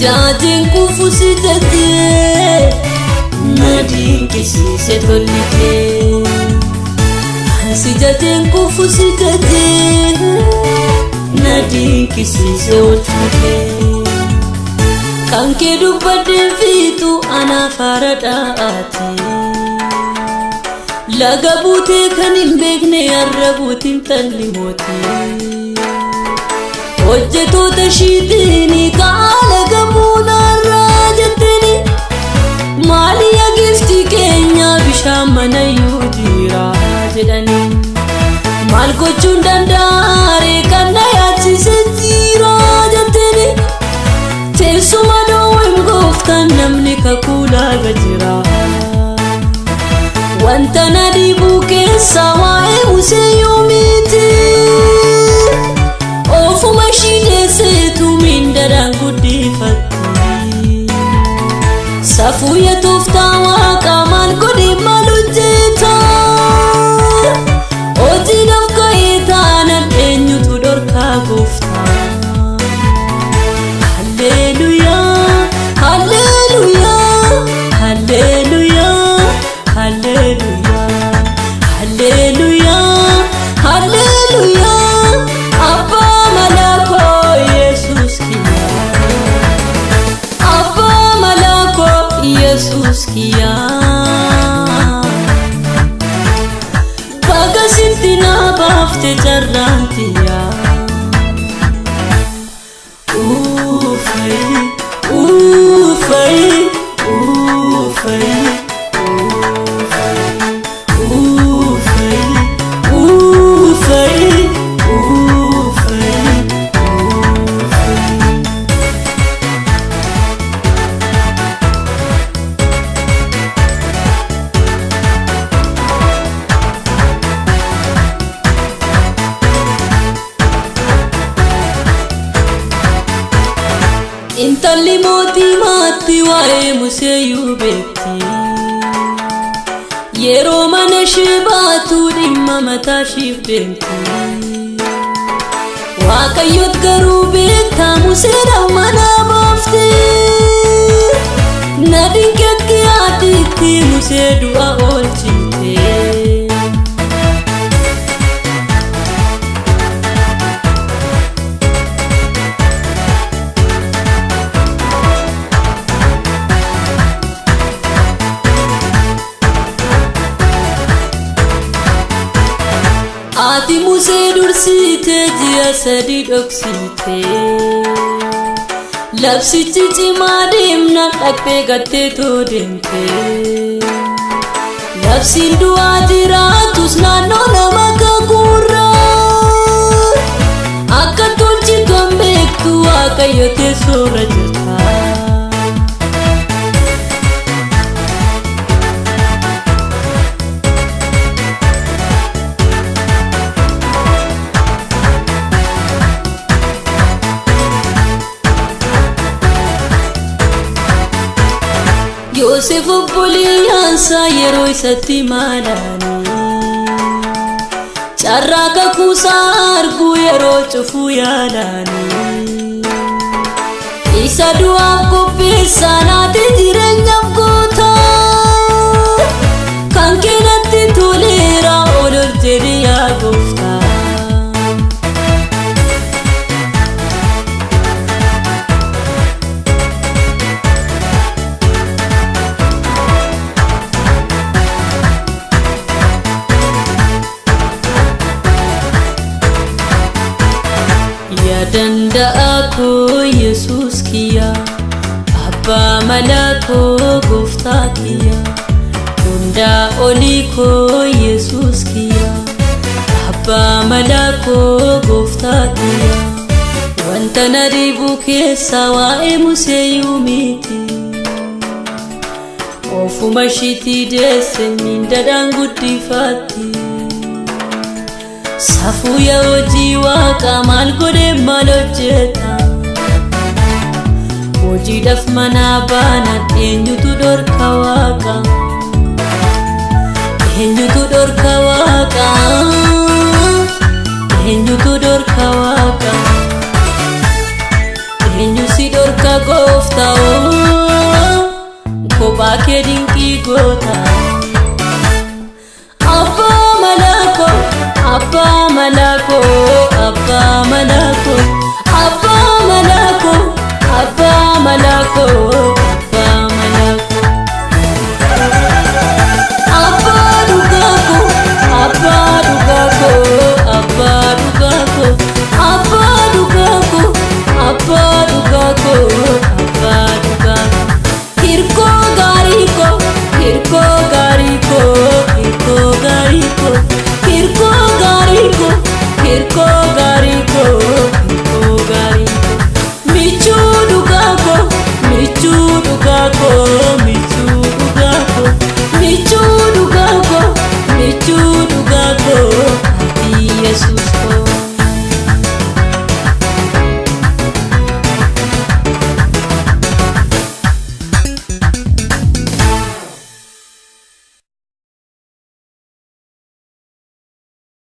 Jaajeen kufu si jajee na dinqisiise tolli kee. Si jajeen kufu si jajee na dinqisiise oolchuun kee. Kan kee dubbadheen fiixu anaaf haradhaati. Laga buutee kan hin beekne har'a buutiin talli mootii. Hojjetoota ishiitiin kaala gamuunarraa jetteeni maali yaa gifti keenya bishaan mana iyyuu jira jedhani. Maal gochuun danda'aare kan na yaachise jira jetteeni teessuma dhoowwem gooftaan namni kakuu laaga jira. Wanta na dhibuu keessaa waa'ee Musee yoomiti. Ofuma ishii deesseetu mindaadhaan guddifatti. Safuu yaa tooftaa waaqaa maal godhee maal hojjeta? Hojiidhaaf ka'ee taanaan eenyutu dhorkaa gooftaa? Halleluuyaa, halleluuyaa, halleluuyaa, halleluuyaa, halleluuyaa, halleluuyaa. Abbaa malakoo Yesuus kiyyaa. Abbaa malakoo Yesuus kiyyaa. Baga sitti na baafte carraan tiyyaa. Uufay, uufay, uufay, uufay, uufay, uufay, uufay. Intalli mootii maatti waa'ee Museeyyuu beekti. Yeroo mana ishee baatu dhimma mataa isheef deemti. Waaqayyoot garuu beektaa Museedhaaf mana baafte. Na dinqeetti haatiitti Musee du'a oolchite. Ati Musee dursite ji'a 3 dhoksite. Labsichi cimaa deemnaan dhaqxee gatteetoo deemte. Labsiin du'aa jiraatus naannoo nama kakuurra. Akka tolchitu hin beektu Waaqayyo teessoorra jirta. Yoosef obboleeyyaansaa yeroo isatti maalaani. Carraa kakuusaa arguu yeroo cufuu yaalaani. Isa du'aaf qopheessaa naati jireenyaaf goota. Kan keenatti toleera ol ol jedhi yaa gooftaa. Yaa danda'a koo Yesuus kiyya, abbaa malaa koo gooftaa kiyya, hundaa olii koo Yesuus kiyya, abbaa malaa koo gooftaa kiyya. Wanta na dhibu keessaa waa'ee Museeyyuu miti. Ofuma ishiitii deesse mindaadhaan guddifatti. Safuu yaa hojii waaqaa maal godhee maal hojjeta? Hojiidhaaf manaa baanaan eenyutu dhorka waaqa? Eenyutu dhorka waaqa? Eenyutu dhorka waaqa? Eenyu si dhorka gooftaa? Kophaa kee dinqii goota.